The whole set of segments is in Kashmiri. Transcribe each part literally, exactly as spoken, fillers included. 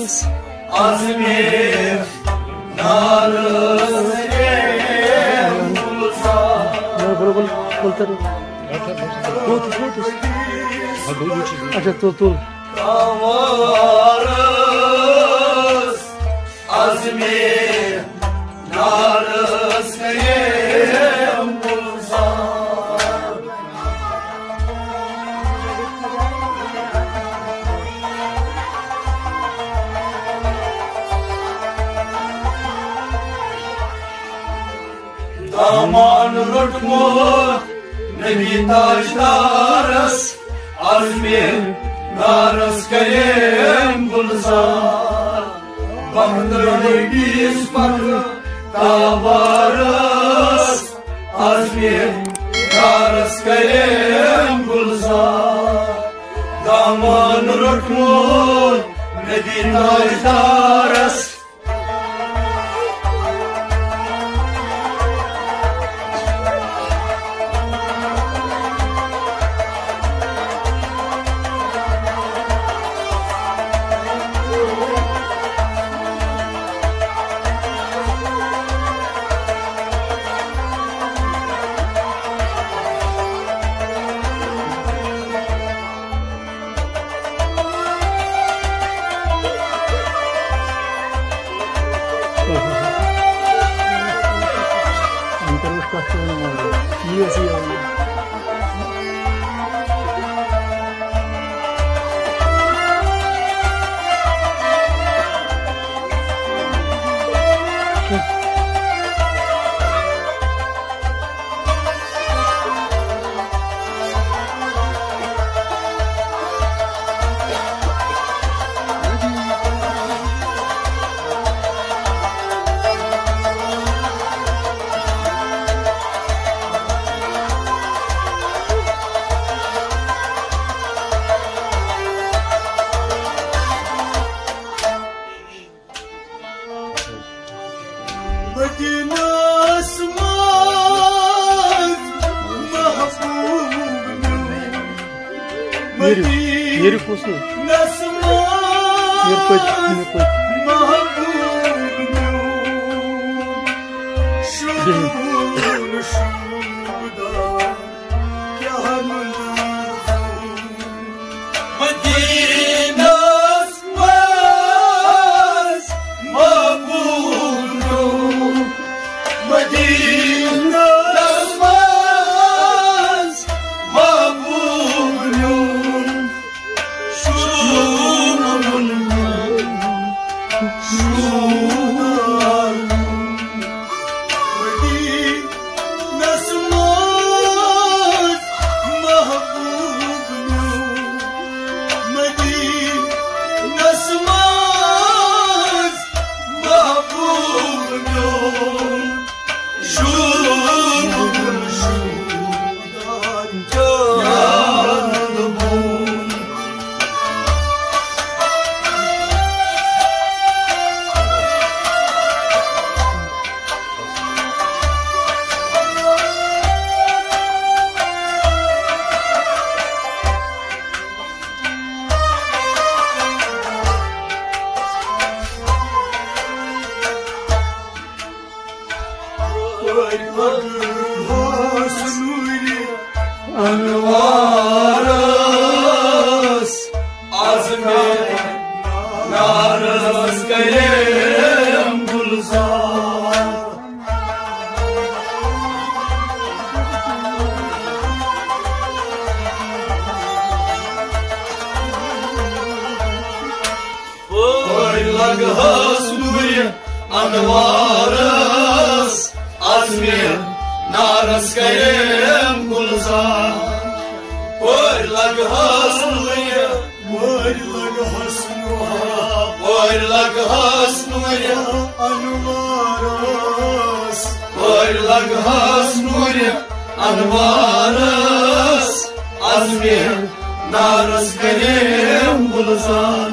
از مےٚ نارس گٔیَم گُلزار۔ نہ، بِلکُل، بِلکُل۔ کوٚت، کوٚت؟ اچھا، تُل، تُل۔ آوارس از مےٚ نارس گٔیَم گُلزار۔ دامان روٚٹمُت نبی تاجدارس، از مےٚ نارس گٔیَم گُلزار۔ بختہٕ نبیَس پکھ تاوارس، از مےٚ نارس گٔیَم گُلزار۔ دامان روٚٹمُت نبی تاجدارس۔ أمۍ کٔر وٕچھ کَتھ چھِ وَنان، یی ٲس یہِ وَنان۔ مدینس منٛز محبوب میون۔ نیٖرِو، نیٖرِو کُس نہٕ؟ مدینس منٛز نیٖر پٔتۍ، نیٖر پٔتۍ۔ محبوب میون۔ بِہِو۔ شوٗبدار کیٛاہ مُلٲزِم۔ مدینس منٛز محبوب میون۔ مدینس منٛز محبوب میون۔ شوٗبدار مدینس منٛز محبوب میون، مدینس منٛز محبوب میون، شوٗبدار جان بون۔ انوارس از مےٚ نارس گٔیَم گُلزار۔ پٲرۍ لگہَس نوٗرِ انوارس، از مےٚ نارس گٔیَم گُلزار۔ پٲرۍ لگہَس نوٗرِ، پٲرۍ لگہَس نوٗرِ، پٲرۍ لگہَس نوٗرِ انوارس، پٲرۍ لگہَس نوٗرِ انوارس، از مےٚ نارس گٔیَم گُلزار۔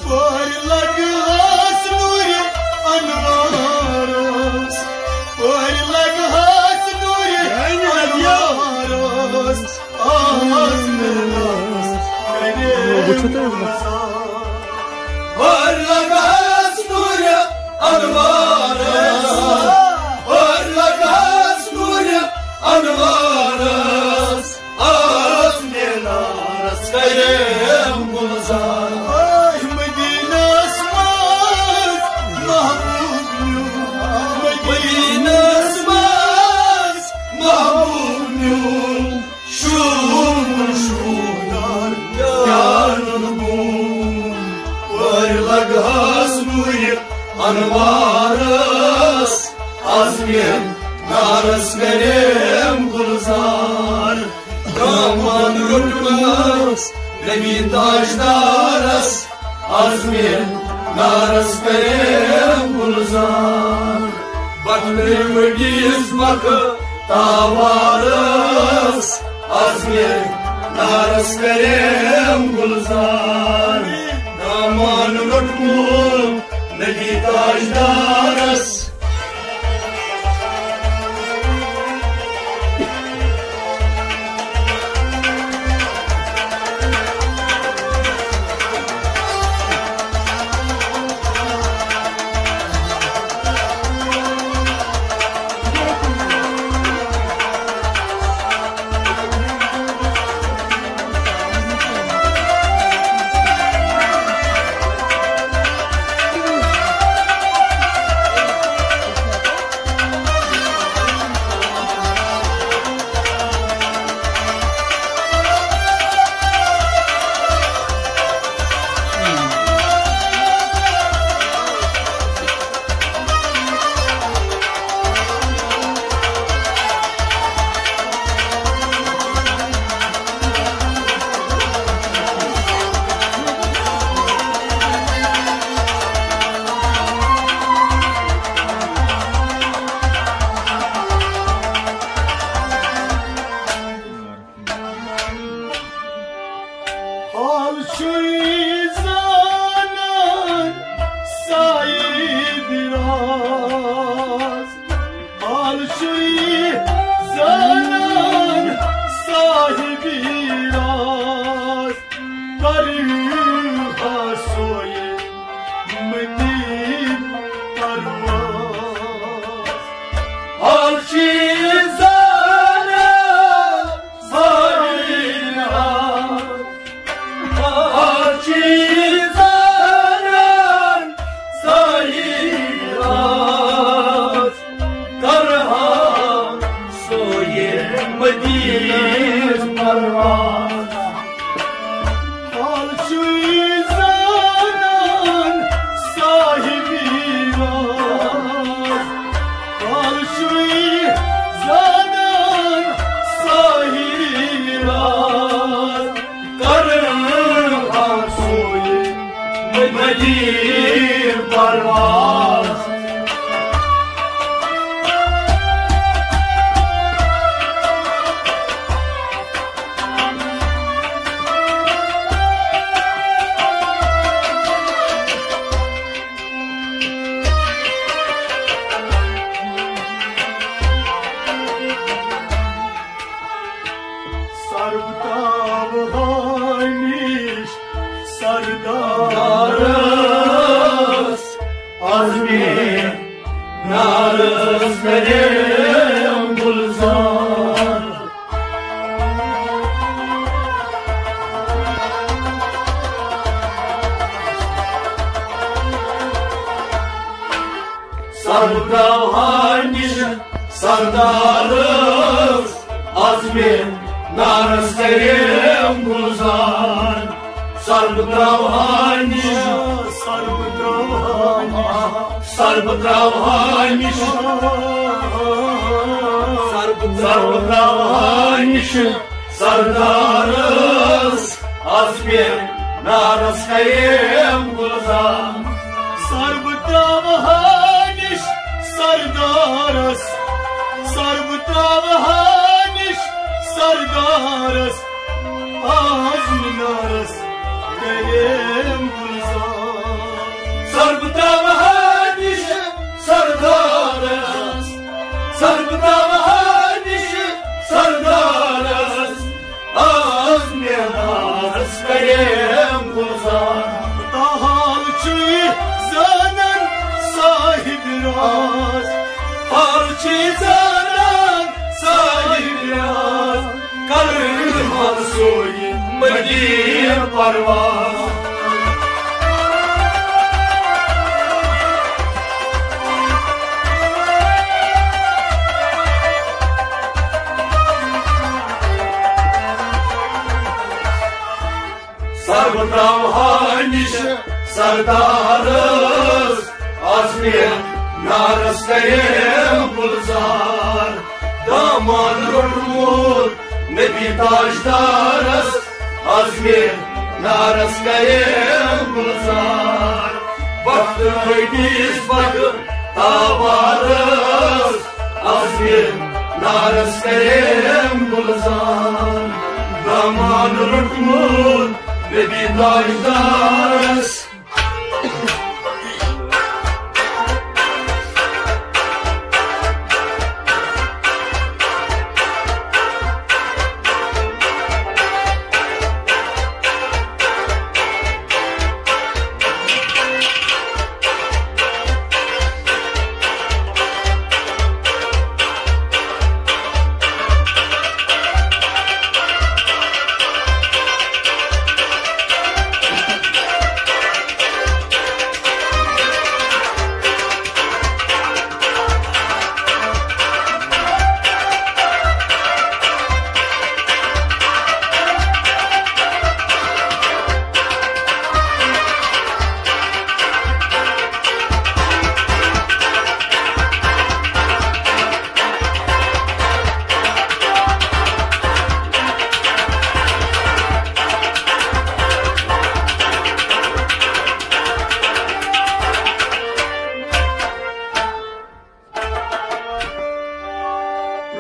پٲرۍ لگہَس نوٗرِ انوارس، پٲرۍ لگہَس نوٗرِ انوارس، آز مےٚ نارس گٔیَم گُلزار۔ پٲرۍ انوارس، ہر لگس نور انوارس، آز مینارس کریم گلزار۔ آے مدینس منٛز محبوب میون، مدینس منٛز محبوب میون، شوٗر شوٗر یارن بوٗن، پٲرۍ لگہس نوٗرِ انوارس، از مینارس کریم گلزار۔ دامن روٚٹمس نبی تاجدارس، از مینارس کریم گلزار۔ بخت ؤڈیس بخت تاوارس، از مینارس کریم گلزار۔ دامن روٚٹمُت نبی تاجدارس۔ حال چھُے زانان صاحب راز، حال چھُے زانان صاحب راز، کرٕ ہا سوے مدیٖنہٕ پرواز۔ حال چھُے زانان صاحب راز، آز چھِ زانان سٲری راز، کرٕ ہا سویے مدیٖنہٕ پرواز۔ آز چھِ زانان صاحب راز، آز چھِ زانان صاحب راز۔ کرٕ ہا سویے مدیٖنہٕ پرواز۔ سربتاوہا نِش سردارس، عزمِ نارس کریم گلزار۔ سربتاوہا نِش سردارس، عزمِ نارس کریم گلزار۔ سربتاوہا نِش، سربتاوہا نِش، سربتاوہا نِش، سربتاوہا نِش سردارس، عزمِ نارس کریم گلزار۔ سربتاوہا نِش سردارس، سربتاوہا نِش سردارس، عزمِ نارس کریم گلزار۔ سربتاوہا نِش سردارس، سربتاوہا نِش سردارس، عزمِ نارس کریم گلزار۔ تاحال چھُے زانان صاحب راز، حال چھی زانان ساحل راز، کرن حال سوی مدین پرواز۔ سر بہٕ ترٛاوہا نِش سردارس، عزمِ نارس کریم گلزار۔ دامان روٚٹمُت نبی تاجدارس، عزمِ نارس کریم گلزار۔ وقت أکِس پتہٕ تابارس، عزمِ نارس کریم گلزار۔ دامان روٚٹمُت نبی تاجدارس۔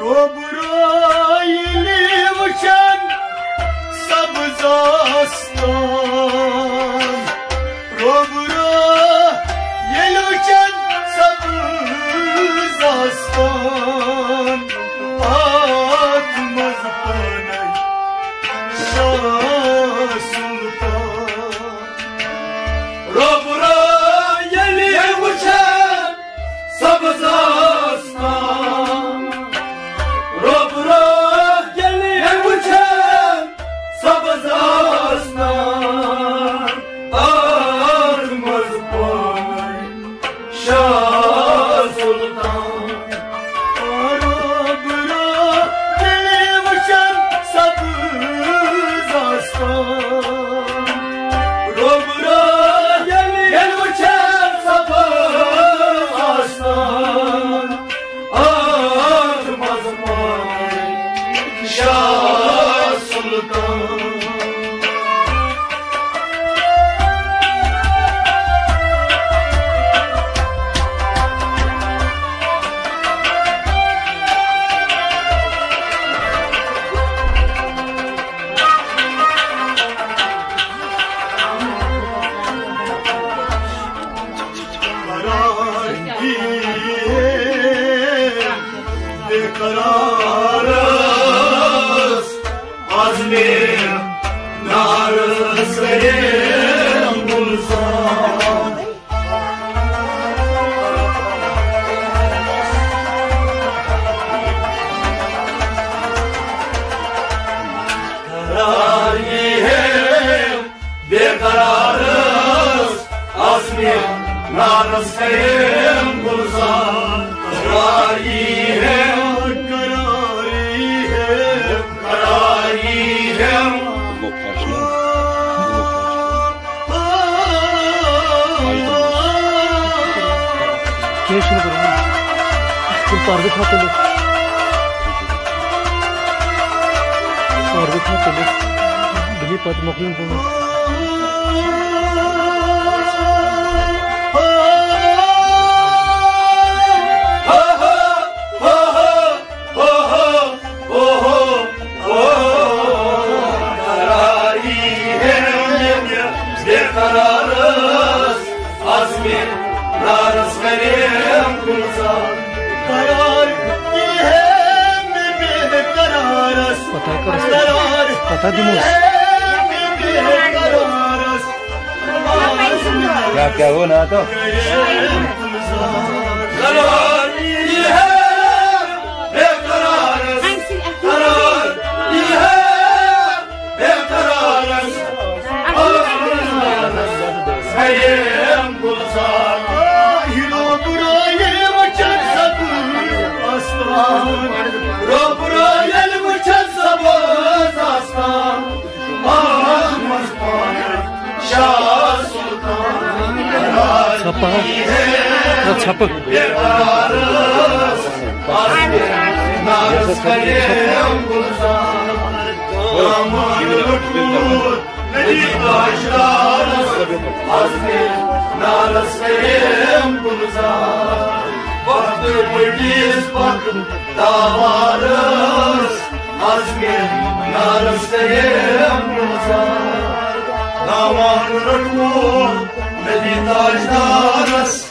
روبرو ییٚلہِ وٕچھن سبز آستان، روبرو ییٚلہِ وٕچھن سبز آستان، اتھ منٛز پانے شاہ سلطان۔ روبرو ییٚلہِ وٕچھن سبز آستان، روبرو ییٚلہِ وٕچھن سبز آستان، اتھ منٛز پانے شاہ سلطان۔ روبرو ییٚلہِ وٕچھن سبز آستان، روبرو ییٚلہِ وٕچھن سبز آستان، اتھ منٛز پانے شاہ سلطان۔ قرار عزمِ نارس کریم گلزار۔ قرار یی ہے بے قرارس، عزمِ نارس کریم گلزار۔ قرار یی ہے، قرار یی ہے، قرار یی ہے۔ کینٛہہ چھُنہٕ پَرواے۔ یہِ چھُ پردٕ تھاو تُلِتھ۔ پردٕ تھاو تُلِتھ۔ بہٕ یہِ پتہٕ مۄکلن پانٛژھ۔ قراری ہے بے قرارس، عزمِ نارس کریم گلزار۔ قرار یی ہے بے قرارس، پتہ کر۔ قرار پتہ دِمو۔ یی ہے بے قرارس، عزمِ کیا، کیا ہو نا تو؟ کریم گلزار۔ قرار یی ہے بے قرارس، قرار یی ہے بے قرارس۔ کریم گلزار۔ آہ، روب را ییٚلہِ وٕچھن سبز آستان، روب را ییٚلہِ وٕچھن سبز آستان، آہ، منٛز پانہٕ شاہ سلطان۔ ژھپہٕ ہا۔ نہ، ژھپہٕ۔ بے قرارس، آستان نارس کریم گلزار۔ دامن روٚٹمُت نبی تاجدارس، عزمِ نارس کریم گلزار۔ وقت پٹیس وقت داوارس، عزمِ نارس کریم گلزار۔ دامن روٚٹمُت نبی تاجدارس۔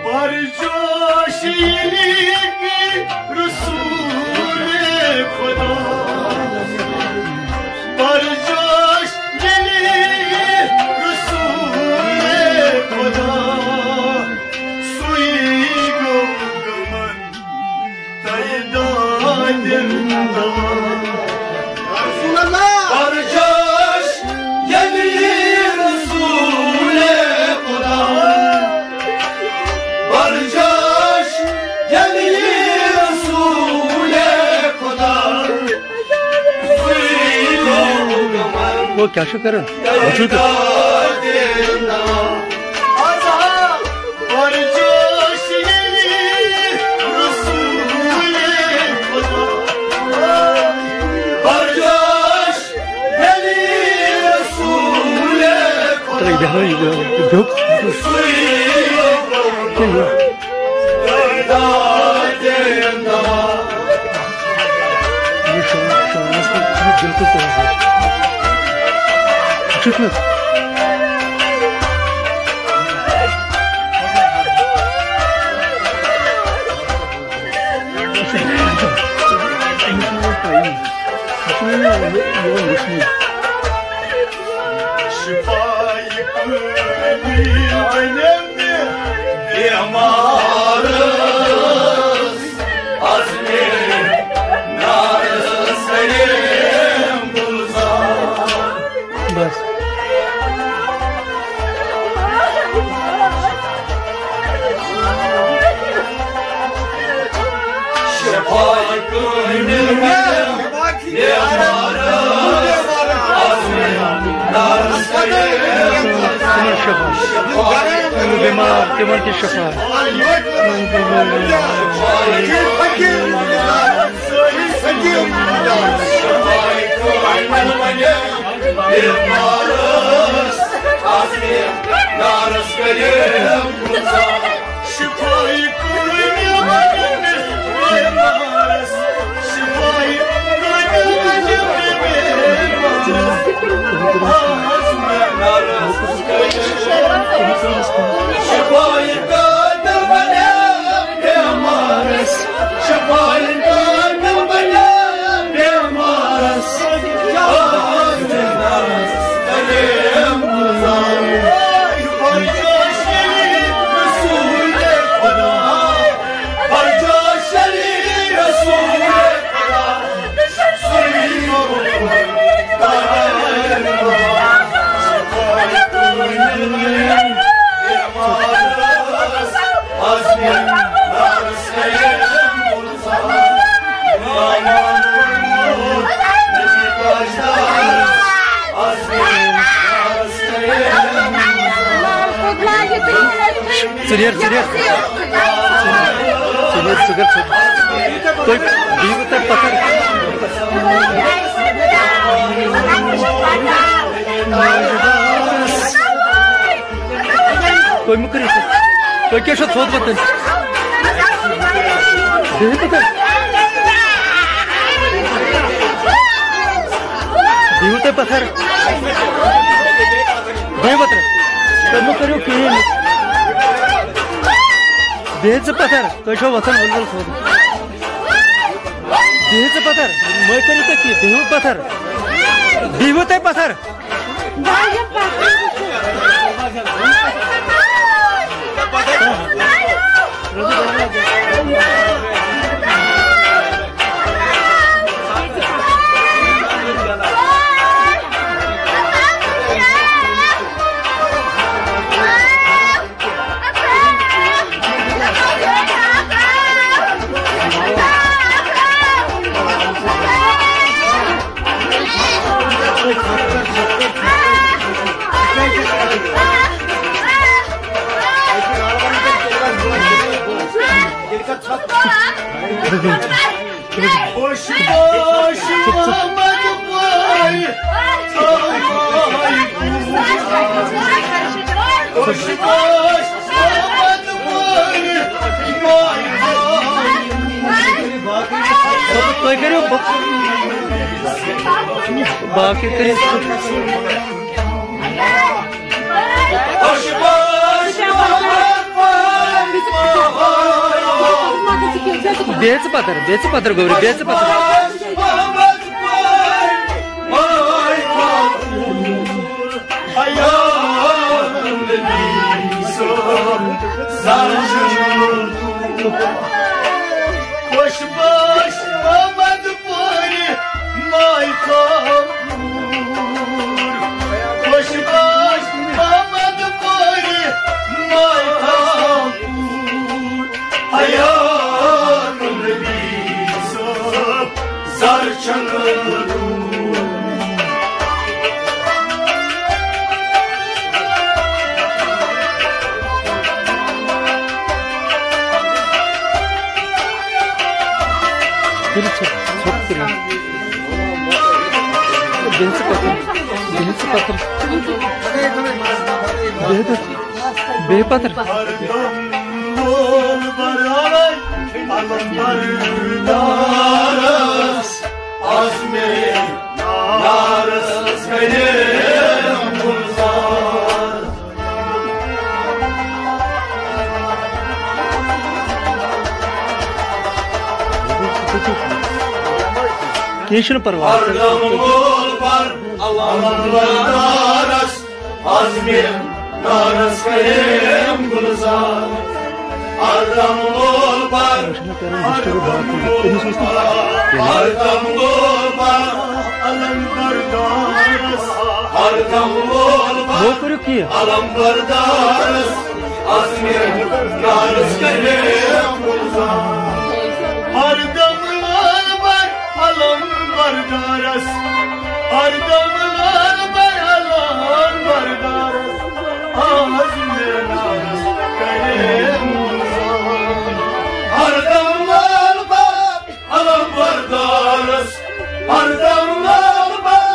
برجوش ییٚلہِ رسول خدا، برجوش ییٚلہِ رسول خدا، سُے گوٚو غمن تۄہہِ دادٮ۪ن دوا۔ رسول اللہ۔ برجوش ییٚلہِ رسول خدا، برجوش ییٚلہِ رسول خدا، سُے گوٚو غمن۔ وہ کیا چھُ کران؟ وٕچھِو تُہۍ۔ دادٮ۪ن دوا۔ برجوش ییٚلہِ رسول خدا، برجوش ییٚلہِ رسول خدا۔ ترٛٲوِتھ بیٚہنٲوِو یہِ، یہِ بیوٚٹھ۔ یہِ شام، شامَس پٮ۪ٹھ چھُ بِلکُل تہِ حظ۔ وٕچھِو تُہۍ۔ شفای کٲمِل بنیو مےٚ بیمارس، عزمِ نارس کریم گلزار۔ بس۔ شفای کٲمِل مےٚ بیمارس، عزمِ نارس کریم گلزار۔ تِمن شفا۔ بیمار، تِمن تہِ شفا۔ شفای کٲمِل مےٚ بیمارس، عزمِ نارس کریم گلزار۔ شفای کٲمِل مےٚ بیمارس، شفای کٲمِل مےٚ بیمارس، عزمِ نارس کریم گلزار۔ شفای کٲمِل مےٚ بیمارس، شفای کٲمِل مےٚ بیمارس، عزمِ نارس کریم ژٕ نیر، ژٕ نیر۔ ژٕ نیر، ژٕ کر ژٕ۔ تُہۍ بِہِو تَتہِ پَتھر۔ تُہۍ مہٕ کٔرِو سُہ۔ تُہۍ کیٛاہ چھِو تھوٚد وۄتھان؟ بِہِو تَتہِ۔ بِہِو تُہۍ پَتھر۔ بِہِو پَتھر۔ تُہۍ مہٕ کٔرِو کِہیٖنۍ۔ بِہِو ژٕ پَتھر۔ تُہۍ چھِو وۄتھان ؤلۍ ؤلۍ تھوٚد۔ بِہِو ژٕ پَتھر۔ مہٕ کٔرِو تُہۍ کینٛہہ۔ بِہِو پَتھر۔ بِہِو تُہۍ پَتھر۔ خوش باش محمد بای، خوش باش محمد بای، بای، بای۔ تُہۍ کٔرِو با-، باقٕے کٔرِو۔ بیٚیہِ ژٕ پتھر، بیٚیہِ ژٕ پتھر گوٚبرِ، بیٚیہِ ژٕ پتھر۔ خوش باش محمد پورِ ماے کاپوٗر، خوش باش محمد پورِ ماے کاپوٗر، حیات النبی صٲب زر چھنہٕ دوٗر۔ کٔرِو ژھۄپ، ژھۄپ کٔرِو۔ بیٚہہ ژٕ پَتھَر، بیٚہہ ژٕ پَتھَر۔ بیٚہہ تہٕ، بیٚہہ پَتھَر۔ کینٛہہ چھُنہٕ پَرواے۔ ہردم لول بر علمبردارس، عزم نارس کریم گلزار۔ ہردم لول بر، ہردم لول بر، ہردم لول بر علمبردارس، ہردم لول بر۔ وہ کٔرِو کینٛہہ۔ علمبردارس، عزم نارس کریم گلزار۔ ہردم لول بر علمبردارس، ہردم لول بر علمبردارس، عزم نارس کریم گلزار۔ ہردم لول بر علمبردارس، ہردم لول بر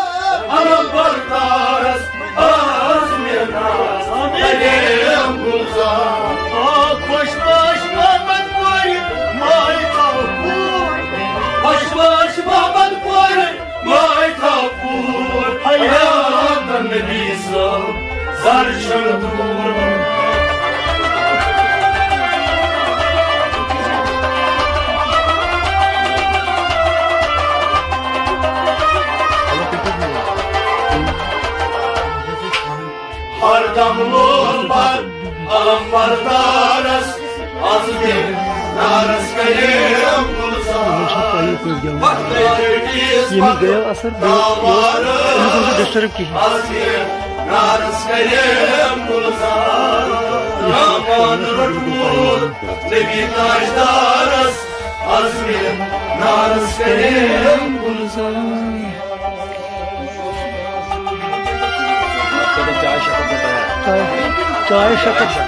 علمبردارس، عزم نارس کریم گلزار۔ آ، خوش باش محمد پورِ ماے کاپوٗر، خوش باش محمد پورِ ماے کاپوٗر، حیات النبی صٲب زر چھنہٕ دوٗر۔ ہردم لول بر علمبردارس، عزم نارس کریم گلزار۔ ییٚمِس گٔیو اثر، بیٚیہِ أمِس اوس نہٕ ڈسٹرب کِہیٖنۍ۔ عزم نارس کریم گلزار۔ دامان روٚٹمُت نبی تاجدارس، عزم نارس کریم گلزار۔ چاے، چاے شکر۔